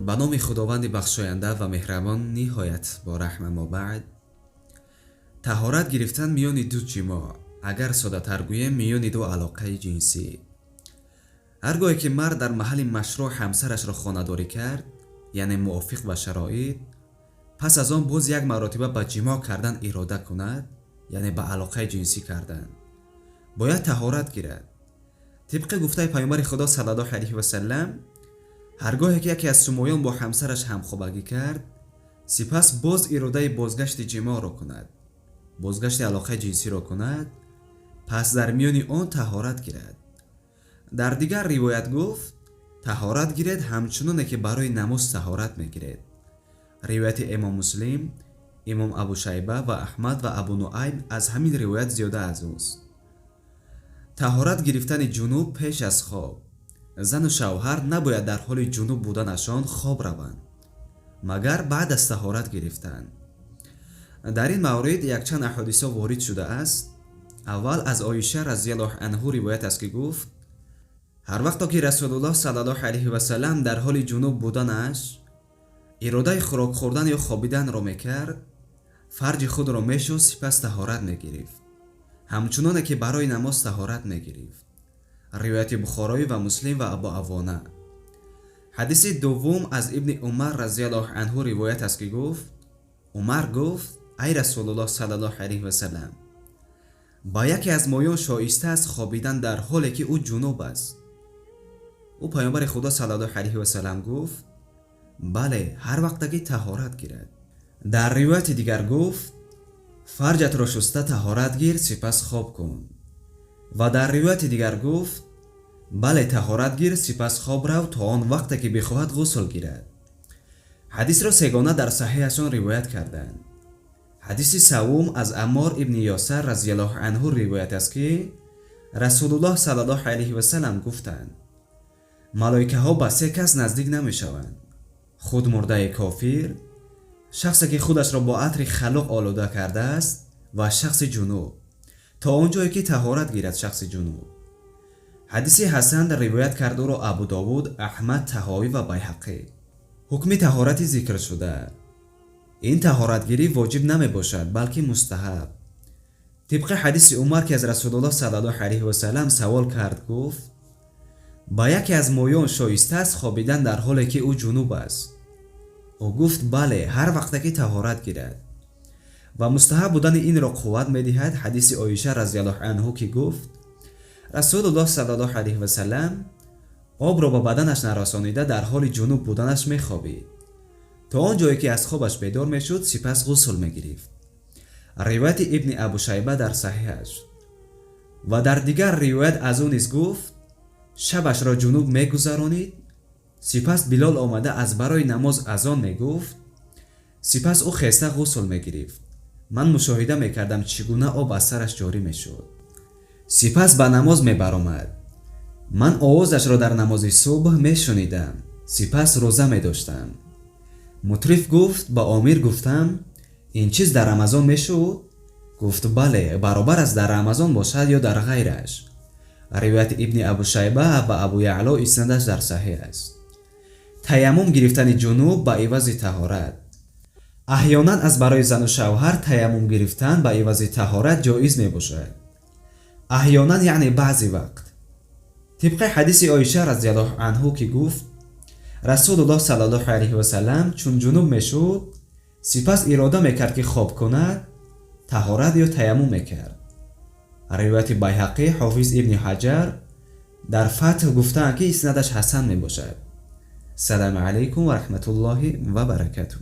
Ба номи Худованди бахшоянда ва меҳрабон, ниҳоят бо раҳм. Аммо баъд, таҳорат гирифтан миёни ду ҷимоъ, агар соддатар гӯем, миёни ду алоқаи ҷинсӣ. Ҳар гоҳе ки мард дар маҳалли машрӯъ ҳамсарашро хонадорӣ кард, яъне мувофиқ ба шароит, пас аз он боз як маротиба ба ҷимоъ кардан ирода кунад, яъне ба алоқаи ҷинсӣ кардан, бояд таҳорат гирад. Тибқи гуфтаи Паёмбари Худо саллаллоҳу алайҳи васалам, ҳар гоҳе ки яке аз шумоён бо ҳамсараш ҳамхобагӣ кард, сипас боз иродаи бозгашти ҷимоъро кунад, бозгашти алоқаи ҷинсиро кунад, пас дар миёни он таҳорат гирад. Дар дигар ривоят гуфт: таҳорат гиред, ҳамчуноне ки барои намоз таҳорат мегиред. Ривояти Имом Муслим, Имом Абушайба ва Аҳмад ва Абу Нуайм аз ҳамин ривоят зиёда аз ӯст. Таҳорат гирифтани ҷунуб пеш аз хоб. Зану шавҳар набояд дар ҳоли ҷунуб буданашон хоб раванд, магар баъд аз таҳорат гирифтан. Дар ин маврид якчанд аҳодисо ворид шудааст. Аввал, аз Оиша разияллоҳу анҳу ривоят аст, ки гуфт: ҳар вақто ки Расулуллоҳ саллаллоҳу алайҳи васалам дар ҳоли ҷунуб буданаш иродаи хӯрок хӯрдан ё хобиданро мекард, фарҷи худро мешуст, сипас таҳорат мегирифт, ҳамчуноне ки барои намоз таҳорат мегирифт. Ривояти Бухороӣ ва Муслим ва Абу Авона. Ҳадиси дуввум, аз Ибни Умар разияллоҳу анҳу ривоят аст, ки гуфт: Умар гуфт: ай Расулуллоҳ саллаллоҳу алайҳи васалам, ба яке аз моён шоиста аст хобидан дар ҳоле ки ӯ ҷунуб аст? Ӯ, Паёмбари Худо саллаллоҳу алайҳи васалам, гуфт: бале, ҳар вақте ки таҳорат гирад. Дар ривояти дигар гуфт: фарҷатро шуста таҳорат гир, сипас хоб кун. Ва дар ривояти дигар гуфт: бале, таҳорат гир, сипас хоб рав, то он вақте ки бихоҳад ғусл гирад. Ҳадисро сегона дар саҳиҳашон ривоят карданд. Ҳадиси саввум, аз Аммор ибни Ёсар разияллоҳу анҳу ривоят аст, ки Расулуллоҳ саллаллоҳу алайҳи васалам гуфтанд: малоикаҳо ба се кас наздик намешаванд: худ мурдаи кофир, шахсе ки худашро бо атри халуқ олуда кардааст ва шахси ҷунуб, то он ҷое ки таҳорат гирад шахси ҷунуб. Ҳадиси ҳасан ривоят кард ӯро Абу Довуд, Аҳмад, Таҳовӣ ва Байҳақӣ. Ҳукми таҳорати зикршуда: ин таҳоратгирӣ воҷиб намебошад, балки мустаҳаб. Тибқи ҳадиси Умар, ки аз Расулуллоҳ саллаллоҳу алайҳи васалам савол кард, гуфт: ба яке аз моён шоиста аст хобидан дар ҳоле ки ӯ ҷунуб аст? Ӯ гуфт: бале, ҳар вақте ки таҳорат гирад. Ва мустаҳаб будани инро қувват медиҳад ҳадиси Оиша разияллоҳу анҳу, ки гуфт: Расулуллоҳ саллаллоҳу алайҳи васалам обро ба баданаш нарасонида, дар ҳоли ҷунуб буданаш мехобид, то он ҷое ки аз хобаш бедор мешуд, сипас ғусл мегирифт. Ривояти Ибни Абушайба дар саҳиҳаш. Ва дар дигар ривоят аз ӯ низ гуфт: шабашро ҷунуб мегузаронид, сипас Билол омада аз барои намоз азон мегуфт, сипас ӯ хеста ғусл мегирифт. Ман мушоҳида мекардам, чӣ гуна об аз сараш ҷорӣ мешуд. Сипас ба намоз мебаромад. Ман овозашро дар намози субҳ мешунидам, сипас рӯза медоштам. Мутриф гуфт: ба Омир гуфтам: ин чиз дар Рамазон мешуд? Гуфт: бале, баробар аст, дар Рамазон бошад ё дар ғайраш. Ривояти Ибни Абушайба ва Абу Яъло, иснадаш дар саҳиҳ аст. Таяммум гирифтани ҷунуб ба ивази таҳорат. Аҳёнан аз барои зану шавҳар таяммум гирифтан ба ивази таҳорат ҷоиз мебошад. Аҳёнан, яъне баъзе вақт. Тибқи ҳадиси Оиша разияллоҳу анҳу, ки гуфт: Расулуллоҳ саллаллоҳу алайҳи васалам чун ҷунуб мешуд, сипас ирода мекард, ки хоб кунад, таҳорат ё таяммум мекард. Ривояти Байҳақӣ. Ҳофиз Ибни Ҳаҷар дар Фатҳ гуфтаанд, ки иснадаш ҳасан мебошад. Салому алайкум ва раҳматуллоҳи ва баракатуҳ.